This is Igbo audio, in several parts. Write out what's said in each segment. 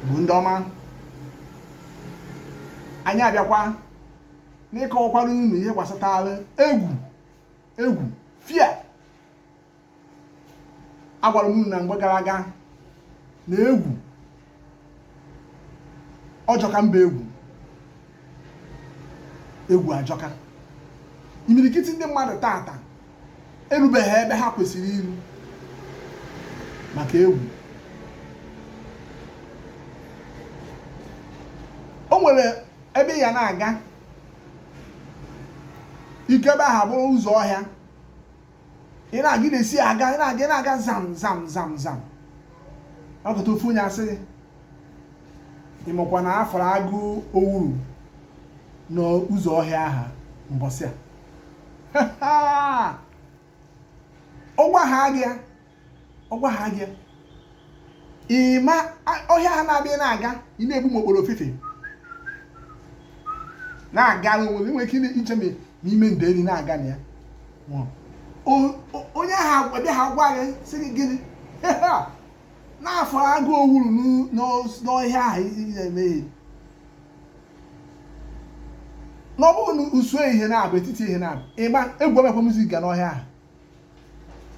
Bụ ndị ọma, anyị abịakwa n'ịkọwakwara unu ihe gbasatara egwu, egwu, fear. Agwara m unu na mgbe gara aga na egwu ọjọka mba, egwu, egwu ajọka. Imirikiti ndị mmadụ tata erubeghị ebe ha kwesịrị iru maka egwu. O nwere ebe ya na-aga, ike ebe ahụ abụrụ ụzọ ọhịa ị na-aga, ị na-esi aga, ị na-aga, ị na-aga, zam zam zam zam, ọkọta ofu onye asị, ị makwa na afọrọ agụ owuru n'ụzọ ọhịa ahụ mbọsị a. Ọgwa ha gị ya, ọgwa ha gị ya, ịma ọhịa ha na-abịa, na-aga, ị na-egbu m okporo ofufe na-aga n'onwe gị, nwere ike iche n'ime nderi na-aga na ya. Onye ahụ abịa ha gwa gị, sị gị gịnị n'afọ agụ owuru n'ọhịa ahụ ị na-emeghe na ọ bụghị na usu ehihie na-abụ etiti ehihie na-abụ, ịma egwu emekwa music ga n'ọhịa ahụ.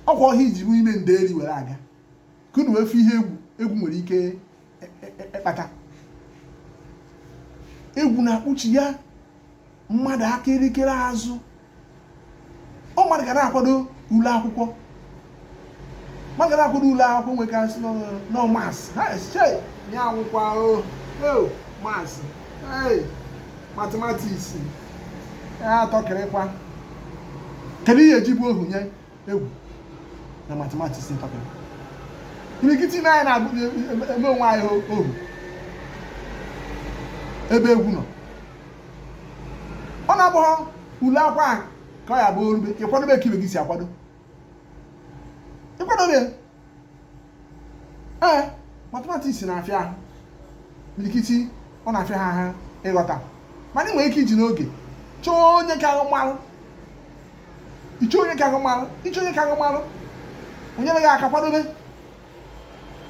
Ọkwa ọhịa iji bụ ime nderi were aga ka unu wee fụ ihe egwu, egwu nwere ike ịkpata. Egwu na-akpụchi ya mmadụ aka erikere azụ. Ọ mmadụ ga na-akwado ule akwụkwọ, mmadụ ga na-akwado ule akwụkwọ nwegasị nọ maths ha ya anwụkwa o maths, mathematics ya atọkịrịkwa. Kedu ihe eji bụ ohu nye egwu na mathematics ntọkịrị? Imirikiti na anyị na-eme onwe anyị ohu ebe egwu nọ. Ọ na-abụghọ ule akwa ka ọ ya bụ orube, ịkwadobe ka ibe gị si akwado, ịkwadobe. Ee, mathematics na-afịa ahụ imirikiti, ọ na-afịa ha ahụ ịghọta, mana ị nwere ike iji n'oge chọọ onye ka malụ, ịchọ onye ka malụ, ịchọ onye ka malụ, onye gị aka kwadobe.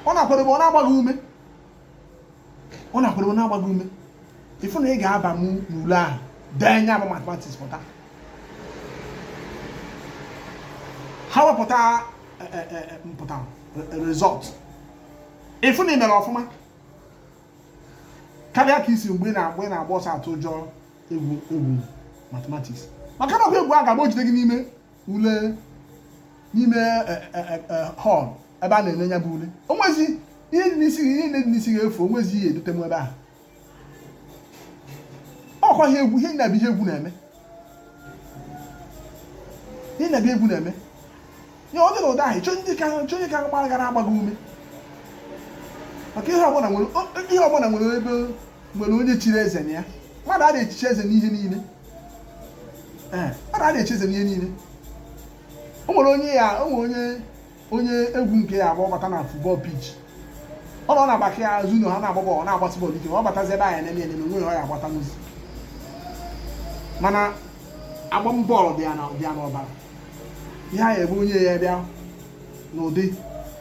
Ọ na-akwadobe, ọ na-agba gị ume, ọ na-akwadobe, na-agba gị ume, ịfụ na ị ga-aba m n'ule ahụ, dee nya bụ mathematics pụta. Ha wepụta mpụtara result, ịfụ na ị mere ọfụma karịa ka isi mgbe ị na-agba ọsọ atụ ụjọ egwu, egwu mathematics, maka na ọkwa egwu a ga-agba ojide gị n'ime ule, n'ime hall ebe a na-ele ya bụ ule. Onwezi ihe dị n'isi gị, ihe dị n'isi gị efu, onwezi ihe edote m ebe ahụ. Ọkwa ihe egwu, ihe na-abịa, ihe egwu na-eme, ihe na-abịa, egwu na-eme ya. Ọ dị n'ụdị ahụ, ịchọ ndị ka chọ onye ka gbara gara agba gị ume, maka ihe ọbụla nwere, ihe ọbụla nwere ebe nwere onye chiri eze na ya. Mmadụ a na-echichi eze n'ihe niile. Ee, mmadụ a na-echi eze n'ihe niile. O nwere onye ya, o nwere onye, onye egwu nke ya abụọ bata na football pitch, ọ nọ na-agbakị ya azụ na ha na-agba bọọlụ, na-agbasi bọọlụ ike. Ọ batazi ebe anyị na-eme eme, onwe ya, ọ ya agbata n'ụzọ, mana agbam bọọlụ dị ya na dị ya n'ọbara. Ihe a ebe onye ya bịa n'ụdị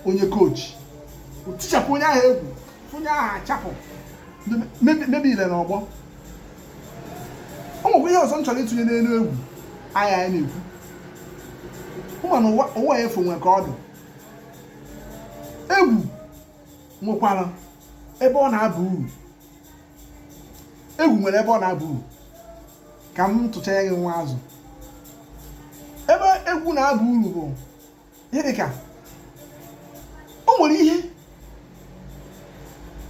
onye coach tichapụ onye ahụ egwu, onye ahụ achapụ mebi ile n'ọgbọ. O nwekwa ihe ọzọ m chọrọ ịtụnye n'elu egwu anyị anyị na-ekwu ụma na ụwa efu nwe ka ọ dị. Egwu nwekwara ebe ọ na-aba uru, egwu nwere ebe ọ na-aba uru. Ka m tụchaa gị nwa azụ, ebe egwu na-aba uru bụ ihe dịka o nwere ihe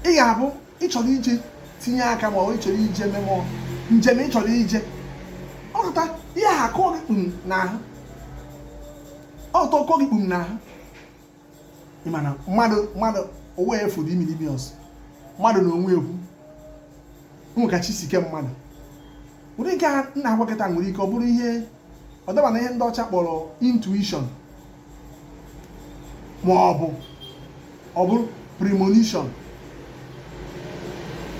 ị ga-abụ ị chọrọ ije tinye aka, ma ọ ị chọrọ ije memọ njem, ị chọrọ ije ọtụta ihe ahụ akụọ gị kpum n'ahụ, ọtọ kụọ gị kpum n'ahụ. Ị ma na mmadụ, mmadụ ụwa efu dị millions, mmadụ na onwe ekwu nwe ka chi si ke mmadụ. Ụdị nke a nna agwa kịta nwere ike ọ bụrụ ihe ọ daba na ihe ndị ọcha kpọrọ intuition, ma ọ bụ ọ bụrụ premonition.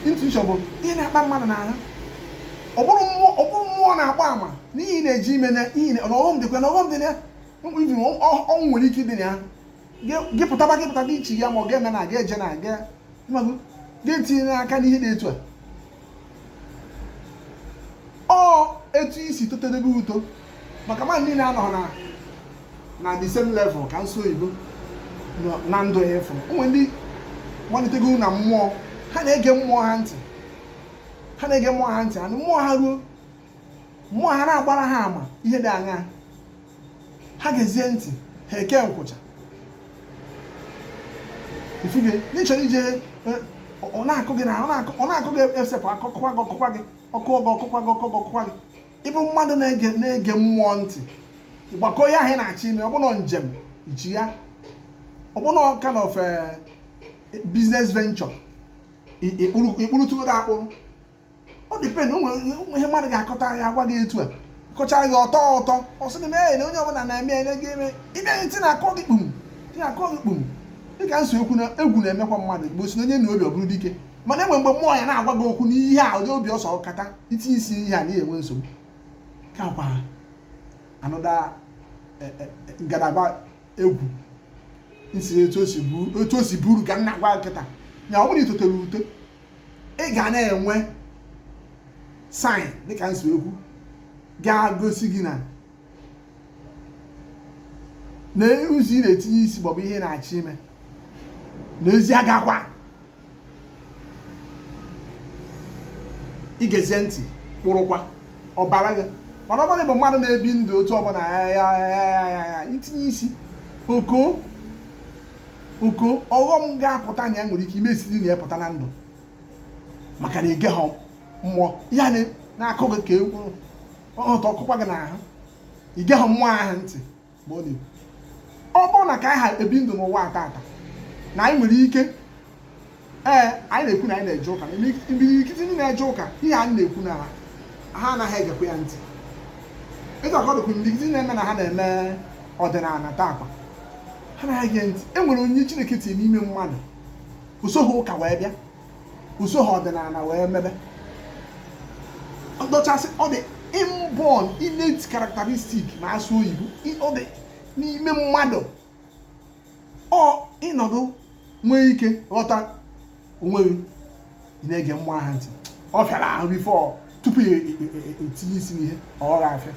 Intuition bụ ihe na-akpa mmadụ n'ahụ, ọ bụrụ mmụọ, ọ bụrụ mmụọ na-agba ama n'ihi na-eji ime na ihe na ọghọm dịkwa na ọghọm dị na ya, even ọnwụ nwere ike ịdị na ya. Gị pụtaba, gị pụtaba ichi ya, ma ọ ga-eme na ga eje na aga. Ga-etinye aka n'ihe dị etu a. Ọ etu isi totedebe uto, maka mmadụ niile anọghị na the same level ka nsọ oyibo na ndụ ya. Efu ụmụ ndị malitego na mmụọ, ha na-ege mmụọ ha ntị, ha na-ege mmụọ ha ntị, anụ mmụọ ha ruo, mmụọ ha na-agbara ha ama ihe dị aṅaa, ha gezie ntị, ha eke nkwụcha. Ifuge n'ịchọrọ ije, ọ na-akụ gị na ọ na-akụ gị, esepụ akọkwa gị, ọkụkwa gị, ọkụ gị, ọkụkwa gị, ọkụ gị, ọkụkwa gị. Ịbụ mmadụ na-ege mmụọ ntị, gbakọ ihe ahụ ị na-achọ ime. Ọbụna njem ichi ya, ọbụna kind of business venture, ikpụrụtụgodo akpụrụ. Ọ depend. O nwere ihe mmadụ ga-akọta ya, agwa gị etu a, kọchara gị ọtọ ụtọ, ọ sị gị mee na onye ọbụla na-eme ya ga-eme ịbịa ntị na-akọ gị kpum, ntị na-akọ gị kpum. Dịka nso ekwu na egwu na-emekwa mmadụ Igbo si na onye na obi ọ bụrụ dike, mana enwe mgbe mmụọ ya na-agwa gị okwu n'ihe a, ụdị obi ọsọ kata itinye isi ihe a na enwe nsogbu. Kakwa anụda ngalaba egwu nsi etu o si buru ka m na-agwa nkịta ya. Ọ bụrụ itotere ute, ị ga na-enwe sign, dịka nsi ekwu, ga-agosi gị na ụzọ ị na-etinye isi maọbụ ihe ị na-achọ ime na ezi agakwa. Igezie ntị kpụrụkwa ọbara gị. Mana ọ bụrụ bụ mmadụ na-ebi ndụ otu ọbụla ya ya ya ya ya itinye isi oko oko, ọghọm ga-apụta na ya nwere ike ime esiri na ya pụta na ndụ, maka na ige ha mmụọ ya na-akụ gị ka egwu ọtọ ọkụkwa gị n'ahụ. Ige ha mmụọ ahụ ntị ma ọ na-ekwu. Ọ bụrụ na ka anyị ha ebi ndụ n'ụwa tata na anyị nwere ike, ee, anyị na-ekwu na anyị na-eje ụka, na imirikiti ndị na-eje ụka, ihe anyị na-ekwu na ha anaghị egekwa ya ntị. Etu akọdụkwu imirikiti na-eme na ha na-eme ọdịnala takwa, ha anaghị ege ntị. E nwere onyinye Chineke tinye n'ime mmadụ, usogha ụka wee bịa, usogha ọdịnala wee mebe ndọchasị. Ọ dị inborn, innate characteristic ma asụ oyibo. Ọ dị n'ime mmadụ. Ọ ịnọdụ nwee ike ghọta onwe gị, ị na-ege mmụọ ahụ ntị. Ọ fịara ahụ before tupu etinye isi n'ihe ọ ghaghị afịa.